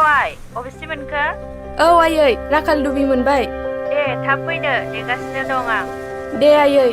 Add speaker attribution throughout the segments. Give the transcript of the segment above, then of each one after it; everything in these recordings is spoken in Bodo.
Speaker 1: आइ अबेसिम मोनखो?
Speaker 2: औ आयै राखाल दुबि मोनबाय।
Speaker 1: दे थाब फैदो नेगासिनो दं आं।
Speaker 2: दे आयै।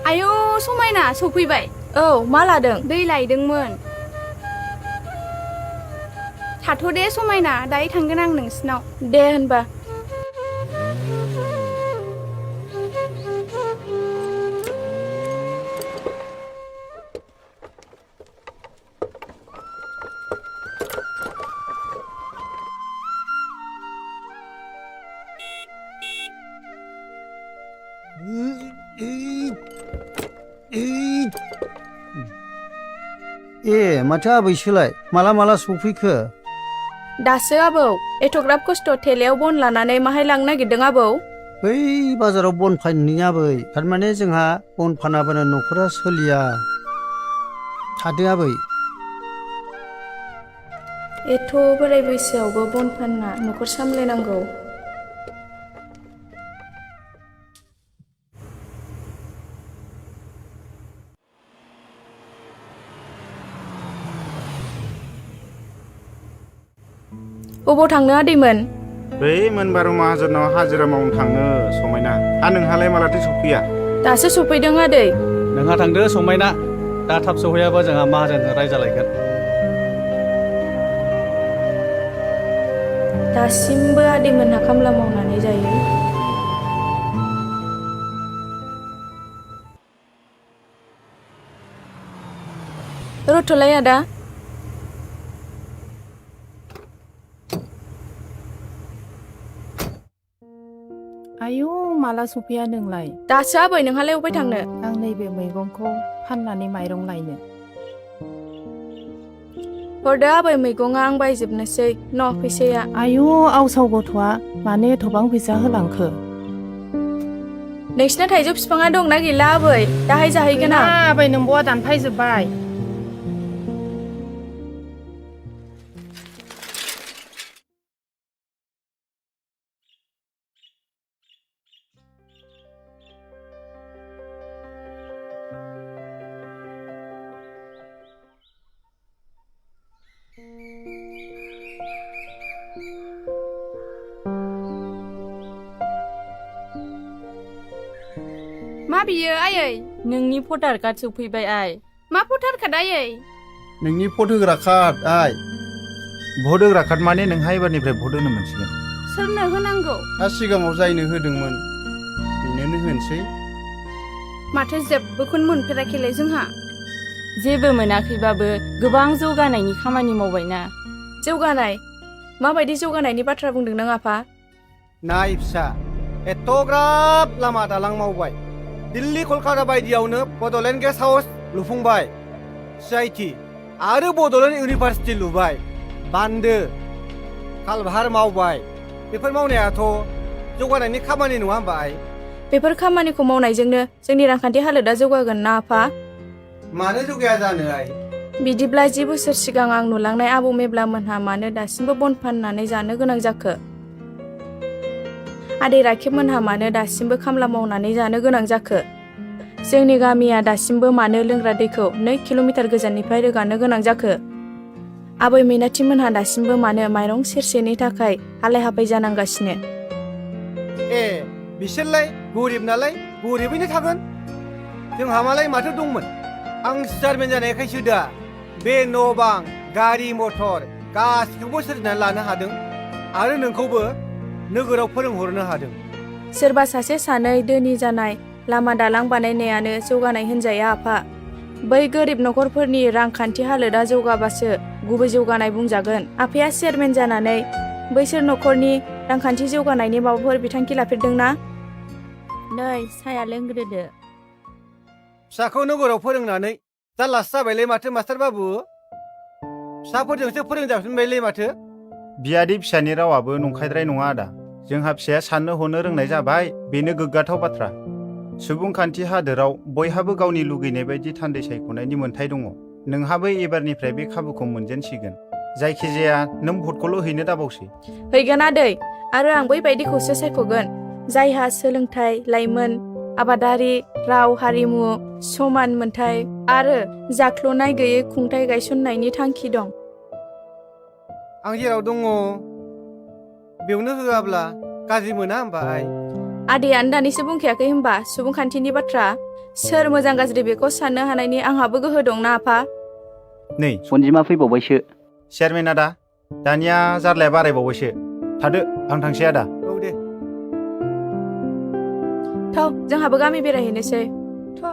Speaker 3: आयौ समायना सफैबाय।
Speaker 2: औ मा लादों?
Speaker 3: दै लायदोंमोन। थाथ' दे समायना दायो थांगोन आं नोंसिनाव।
Speaker 2: दे होनबा।
Speaker 4: माथो आबैसोलाय माला सफैखो?
Speaker 2: दासो आबौ एथ'ग्राब खस्थ' थेलायाव बन लानानै माहाय लांनो नागिरदों आबौ?
Speaker 4: बै बाजाराव बन फानहैनि आबै। थारमाने जोंहा बन फानाबानो न'खरा सोलिया। थादो आबै।
Speaker 2: एथ' बोराय बैसोआवबो बन फानना न'खर सामलायनांगौ। अबाव थांनो आदैमोन?
Speaker 5: बै मोनबारु माहाजोनाव हाजिरा मावनो थाङो समायना। नोंहालाय मालाथो सफैया?
Speaker 2: दासो सफैदों आदै।
Speaker 6: नोंहा थांदो समायना। दा थाब सहैयाबा जोंहा माहाजोनजों रायजालायगोन।
Speaker 2: दासिमबो आदैमोनहा खामला मावनानै जायो। रथ'लाय आदा।
Speaker 7: आयौ माला सफैया नोंलाय?
Speaker 2: दासो आबै नोंहालाय अबाय थांनो?
Speaker 7: आं नैबे मैगंखौ फाननानै माइरं लायनो।
Speaker 2: हरदो आबै मैगङा आं बायजोबनोसै न' फैसाया।
Speaker 7: आयौ आवसाव गथ'आ मानो एथ'बां फैसा होलांखो?
Speaker 2: नोंसिना थाइजौ बिफाङा दंना गैला आबै? दाहाय जाहैगोन आं।
Speaker 7: आबै नोंबौआ दानफायजोब्बाय।
Speaker 3: मा बियो आयै?
Speaker 8: नोंनि भटार कार्ड सफैबाय आइ।
Speaker 3: मा भटार कार्ड आयै?
Speaker 5: नोंनि भट होग्रा कार्ड आइ। भट होग्रा कार्ड माने नोंहा एबारनिफ्राय भट होनो मोनसिगोन।
Speaker 3: सोरनो होनांगौ?
Speaker 5: सिगाङाव जायनो होदोंमोन बेनोनो होनोसै।
Speaker 3: माथो जेबोखौनो मोनफेराखैलाय जोंहा।
Speaker 8: जेबो मोनाखैबाबो गोबां जौगानायनि खामानि मावबायना।
Speaker 2: जौगानाय? माबायदि जौगानायनि बाथ्रा बुंदों नों आफा?
Speaker 9: नाय फिसा, एथ'ग्राब लामा दालां मावबाय। दिल्ली कलकाता बायदियावनो बड'लेण्ड गेस्ट हाउस लुफुंबाय। CIT आरो बड'लेण्ड इउनिभार्सिटि लुबाय। बान्दो कालभार मावबाय। बेफोर मावनायाथ' जौगानायनि खामानि नङा होमबा आइ?
Speaker 2: बेफोर खामानिखौ मावनायजोंनो जोंनि रांखान्थि हालोदा जौगागोन ना आफा?
Speaker 9: मानो जौगाया जानो आइ?
Speaker 2: बिदिब्ला 10 बोसोर सिगां आं नुलांनाय आबौ मेब्लामोनहा मानो दासिमबो बन फाननानै जानो गोनां जाखो? आदै राखेबमोनहा मानो दासिमबो खामला मावनानै जानो गोनां जाखो? जोंनि गामिया दासिमबो मानो लोंग्रा दैखौ 2 किल'मिटार गोजाननिफ्राय रोगानो गोनां जाखो? आबै मैनाथिमोनहा दासिमबो मानो माइरं सेरसेनि थाखाय हालाय हाफाय जानांगासिनो?
Speaker 9: बिसोरलाय गरिब नालाय गरिबैनो थागोन। जोंहा मालाय माथो दंमोन? आं चेयारमेन जानायखायसो दा बे न' बां गारि मथर गासिखौबो सोरजिनानै लानो हादों आरो नोंखौबो नोगोराव फोरोंहरनो हादों।
Speaker 2: सोरबा सासे सानै धोनि जानाय लामा दालां बानायनायानो जौगानाय होनजाया आफा। बै गोरिब नखरफोरनि रांखान्थि हालोदा जौगाबासो गुबै जौगानाय बुंजागोन। आफाया चेयारमेन जानानै बैसोर नखरनि रांखान्थि जौगानायनि माबाफोर बिथांखि लाफेरदोंना?
Speaker 8: नै साया लोंग्रोदो।
Speaker 9: फिसाखौ नोगोराव फोरोंनानै जारलासो जाबायलै माथो मास्टार बाबु। फिसाफोरजोंसो फोरोंजाफिनबायलै माथो।
Speaker 5: बियादै फिसानि रावाबो नंखायद्राय नङा आदा। जोंहा फिसाया साननो हनो रोंनाय जाबाय, बेनो गोग्गाथाव बाथ्रा। सुबुंखान्थि हादोराव बयहाबो गावनि लुगैनाय बायदि थान्दै सायख'नायनि मोन्थाय दङ। नोंहाबो एबारनिफ्राय बे खाबुखौ मोनजेनसिगोन। जायखिजाया नों भटखौल' हैनो दाबावसै।
Speaker 2: हैगोन आदै, आरो आं बैबायदिखौसो सायख'गोन जायहा सोलोंथाइ, लाइमोन, आबादारि, राव हारिमु, समान मोनथाय आरो जाख्ल'नाय गैयै खुंथाइ गायसननायनि थांखि दं।
Speaker 9: आं जेराव दङ बेयावनो होआब्ला गाज्रि मोना होमबा आइ?
Speaker 2: आदैयानो दानिसो बुंखायाखै होमबा सुबुंखान्थिनि बाथ्रा? सोर मोजां गाज्रि बेखौ साननो हानायनि आंहाबो गोहो दंना आफा?
Speaker 5: नै
Speaker 10: अनजिमा फैबावबायसो।
Speaker 5: चेयारमेन आदा, दानिया जारलाया बारायबावबायसो। थादो, आं थांसै आदा।
Speaker 9: औ दे।
Speaker 2: थौ जोंहाबो गामि बेरायहैनोसै। थ'